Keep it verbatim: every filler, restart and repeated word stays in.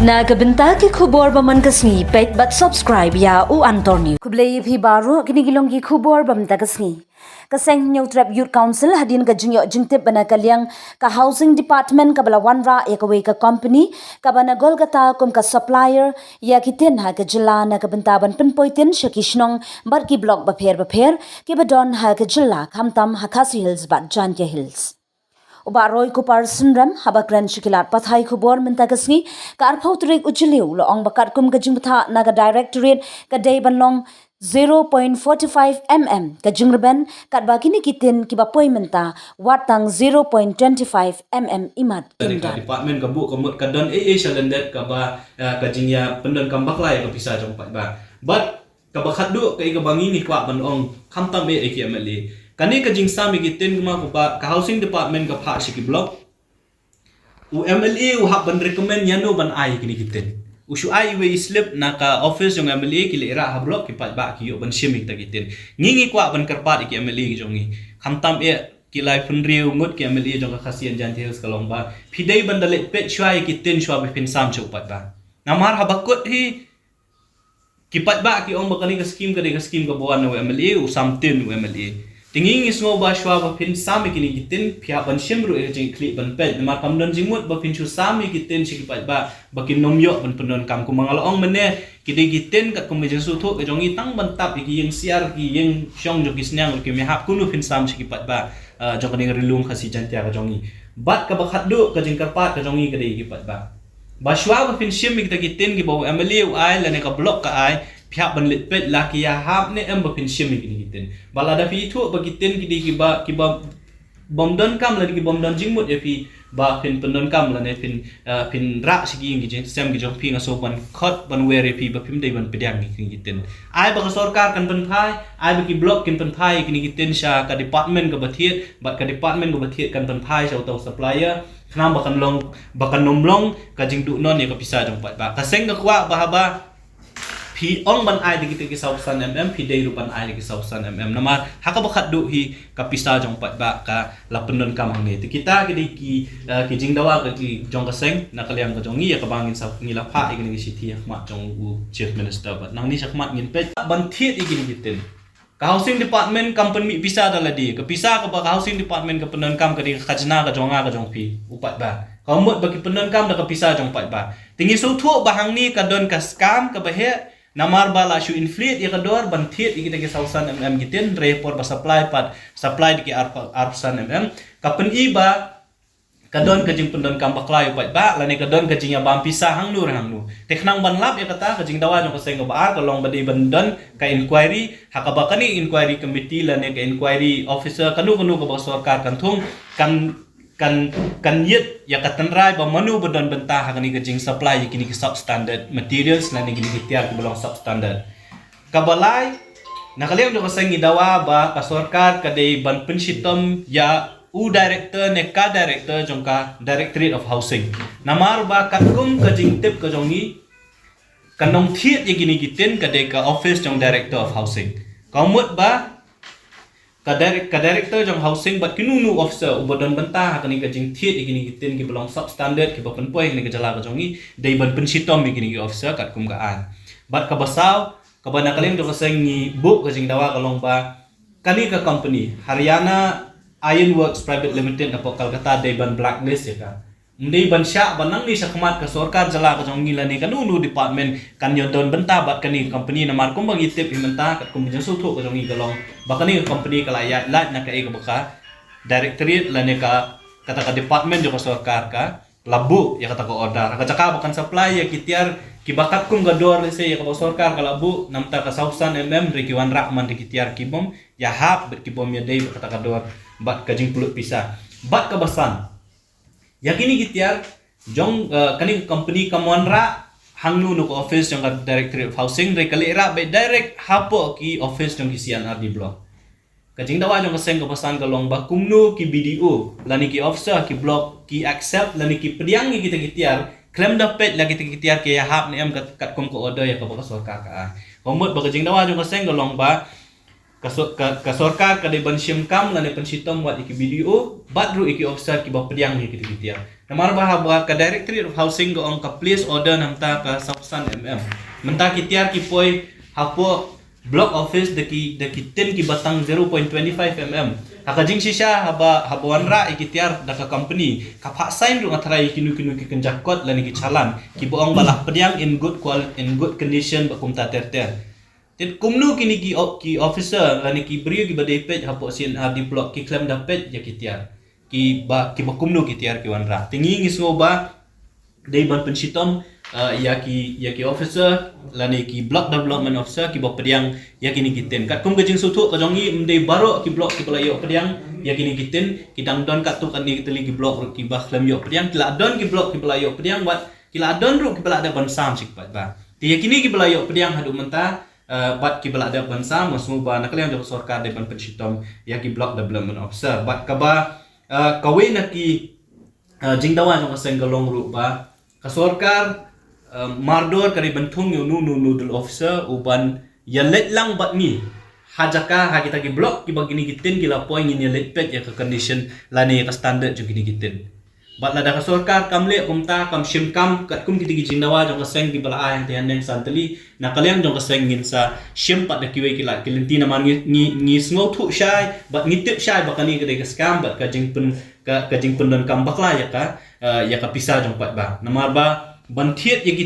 Na ka bynta ki khubor ba man ka sngi, peit bad subscribe ïa u Antor News. Khublei ïa phi baroh, kine ki long ki khubor ba mynta ka sngi. Ka Seng Hynñiewtrep Youth Council hadien ka jingïoh jingtip ba na ka liang ka Housing Department kaba la wanrah ïa kawei ka company kaba na Kolkata kum ka supplier ïa ki tin ha ka jylla na ka bynta ban pynpoi tin sha ki shnong bad ki block bapher bapher kiba don ha ka jylla, khamtam ha Khasi Hills bad Jaiñtia Hills. U Bah Roy Kupar Synrem haba kren sha ki lad pathai khubor mynta ka sngi, ka arphew tarik u Jylliew, la ong ba katkum ka jingbthah na ka Directorate ka dei ban long zero point four five mm ka jingrben, katba kine ki tin kiba poi mynta wat tang zero point two five mm imat. Ka department ka buh ka mut ka don ei ei sha lyndet kaba, eh, ka jingïa pyndonkam bakla ïa ka pisa jong paidbah. Bad kaba khatduh ka i kaba ngi ngi kwah ban ong, khamtam eh ïa ki M L A. Kane ka jingsam ïa ki tin kumba ka Housing Department ka phah sha ki block, u M L A u hap ban recommend ïano ban ai kine ki tin. U shu ai iwei i slip na ka office jong M L A, ki leit rah ha block, ki paidbah ki ïoh ban shim ïa kita ki tin. Ngi ngi kwah ban kyrpad ïa ki M L A ki jong ngi, khamtam eh ki laiphew hynriew ngut ki M L A jong ka Khasi and Jaiñtia Hills, ka long ba phi dei ban da leit peit shuwa ïa ki tin shuwa ba phin sam sha u paidbah. Namar haba kut hi ki paidbah ki ong ba kane ka skim ka dei ka skim kaba wan na u M L A, u sam tin u M L A. Te ngi ngi sngew ba shuwa ba phin sam ïa kine ki tin, phi hap ban shim ruh ïa ka jingkhlieh ban peit, namar kam don jingmut ba phin shu sam ïa ki tin sha ki paidbah ba kin nym ïoh ban pyndonkam. Kumba nga la ong mynne, ki dei ki tin katkum ka jingsngewthuh ka jong ngi, tang ban tap ïa ki ïing siar, ki ïing shong jong ki sniang ruh kim ïahap. Kumno phin sam sha ki paidbah, ah, jong kane ka Ri Lum Khasi Jaiñtia ka jong ngi? Bad kaba khatduh ka jingkyrpad ka jong ngi ka dei ïa ki paidbah, ba shuwa ba phin shim ïa kita ki tin kiba u M L A u ai lane ka block ka ai, phi hap ban leit peit la ki ïahap ne em ba phin shim ïa kine ki tin. Ba lada phi ithuh ba ki tin ki dei kiba, kiba bym donkam lane ki bym don jingmut ïa phi ba phin pyndonkam lane phin, eh, phin rah sha ki ïing ki jingsem ki jong phi, nga sngew ban khot ban wer ïa phi ba phim dei ban pdiang ïa kine ki tin. Ai ba ka sorkar kan pynphai, ai ba ki block kin pynphai ïa kine ki tin sha ka department kaba thied, bad ka department kaba thied kan pynphai sha uta u supplier, khnang ba kan long, ba kan nym long ka jingduh non ïa ka pisa jong paidbah. Ka seng ka kwah ba haba phi ong ban ai da kita ki saw san mm, phi dei ruh ban ai da ki saw san mm. Namar ha kaba khatduh hi ka pisa jong paidbah ka la pyndonkam hangne. Te kita ki dei ki, eh, ki jingdawa ka ki jong ka seng na ka liang ka jong ngi, ïa kaba ngin sa, ngi la phah ïa kine ki shithi ha khmat jong u Chief Minister. Bad nangne shakhmat ngin peit ban thied ïa kine ki tin. Ka Housing Department kam pynmih pisa da lade. Ka pisa kaba ka Housing Department ka pyndonkam ka dei ka khajna ka jong nga ka jong phi, u paidbah. Ka mut ba ki pyndonkam da ka pisa jong paidbah. Te ngi sngewthuh ba hangne ka don ka scam kaba heh, namar ba la shu inflate ïa ka dor ban thied ïa kita ki saw san mm ki tin, hynrei por ba supply pat, supply da ki ar, arphew san mm. Ka pyni ba ka don ka jingpyndonkam bakla ïa u paidbah lane ka don ka jingïabam pisa hangno re hangno. Te khnang ban lap ïa kata, ka jingdawa jong ka seng kaba ar ka long ba dei ban don ka inquiry, ha kaba kane inquiry committee lane ka inquiry officer, kano kano kaba ka sorkar kan thung, kan, kan, kan ïit ïa ka tynrai ba mano ba don bynta ha kane ka jingsupply ïa kine ki substandard materials lane kine ki tiar kiba long substandard. Kaba lai, na ka liang jong ka seng ngi dawa ba ka sorkar ka dei ban pynshitom ïa u director ne ka director jong ka Directorate of Housing. Namar ba katkum ka jingtip ka jong ngi, ka nongthied ïa kine ki tin ka dei ka office jong Director of Housing. Ka mut ba ka direct, ka director jong Housing bad kino kino officer uba don bynta ha kane ka jingthied ïa kine ki tin kiba long substandard kiba pynpoi ha kane ka jylla ka jong ngi, dei ban pynshitom ïa kine ki officer katkum ka aiñ. Bad kaba saw, kaba na ka liang jong ka seng ngi buh ka jingdawa ka long ba kane ka company Haryana Iron Works Private Limited na pok Kolkata dei ban blacklist ïa ka. Ym dei ban shah ba nangne shakhmat ka sorkar jylla ka jong ngi lane kano kano department kan ïoh don bynta bad kane ka company, namar kumba ngi tip hi mynta katkum ka jingsngewthuh ka jong ngi ka long ba kane ka company ka la ïaid lait na kaei kaba ka directorate lane ka, kata ka department jong ka sorkar ka la buh ïa kata ka order. Ha ka jaka ba kan supply ïa ki tiar kiba katkum ka dor lehse ïa kaba ka sorkar ka la buh, namar ka saw san mm, hynrei ki wanrah man da ki tiar ki bym ïahap bad ki bym ïadei bad kata ka dor bad ka jingpynlut pisa. Bad kaba san, ïa kine ki tiar jong, eh, kane ka company kam wanrah hangno hangno ka office jong ka Directorate of Housing, hynrei ka leit rah beit direct hapoh ki office jong ki C and RD block. Ka jingdawa jong ka seng kaba san ka long ba kumno ki B D O lane ki officer ki block ki accept lane ki pdiang ïa kita ki tiar khlem da peit la kita ki tiar ki ïahap ne em kat, katkum ka order ïa kaba ka sorkar ka ai. Ka mut ba ka jingdawa jong ka seng ka long ba ka sor-, ka, ka sorkar ka dei ban shim kam lane pynshitom wat ïa ki B D O bad ruh ïa ki officer kiba pdiang ïa kita ki tiar. Namar ba haba ka Directorate of Housing ka ong ka place order na bynta ka sawphew san mm. Mynta ki tiar ki poi hapoh block office da ki, da ki tin kiba tang zero point twenty five mm. Ha ka jingshisha haba, haba wanrah ïa ki tiar da ka company, ka phah sign ruh nga tharai ïa kino kino ki kynja kot lane ki challan kiba ong ba la pdiang in good qual-, in good condition bad kumta ter ter. Te kumno kine ki o-, ki officer lane ki briew kiba dei peit hapoh C and RD block ki khlem da peit ïa ki tiar, kiba, kiba kumno ki tiar ki wanrah? Te ngi, ngi sngew ba dei ban pynshitom, uh, ïa ki, ïa ki officer lane ki block development officer kiba pdiang ïa kine ki tin. Katkum ka jingsngewthuh ka jong ngi, ym dei baroh ki block kiba la ïoh pdiang ïa kine ki tin. Ki dang don katto katne ki tylli ki block ruh kiba khlem ïoh pdiang. Ki la don ki block kiba la ïoh pdiang, bad ki la don ruh kiba la dep ban sam shi paidbah. Te ïa kine kiba la ïoh pdiang haduh mynta, uh, bad kiba la dep ban sam, nga sngew ba na ka liang jong ka sorkar dei ban pynshitom ïa ki block development officer. Bad kaba, uh, kawei na ki, uh, jingdawa jong ka seng ka long ruh ba ka sorkar, uh, mardor ka dei ban thung ïa uno uno nodal officer uban ïaleit lang bad ngi ha jaka, ha kita ki block kiba kine ki tin ki la poi, ngin ïaleit peit ïa ka condition lane ïa ka standard jong kine ki tin. Bad lada ka sorkar kam leh kumta, kam shim kam katkum kita ki jingdawa jong ka seng kiba la ai hangta haneng san tylli, na ka liang jong ka seng ngin sa shim pat da kiwei ki lad ki lynti. Namar ngi, ngi, ngi sngewthuh shai bad ngi tip shai ba kane ka dei ka scam bad ka jingpyn, ka, ka jingpyndonkam bakla ïa ka, uh, ïa ka pisa jong paidbah. Namar ba ban thied ïa ki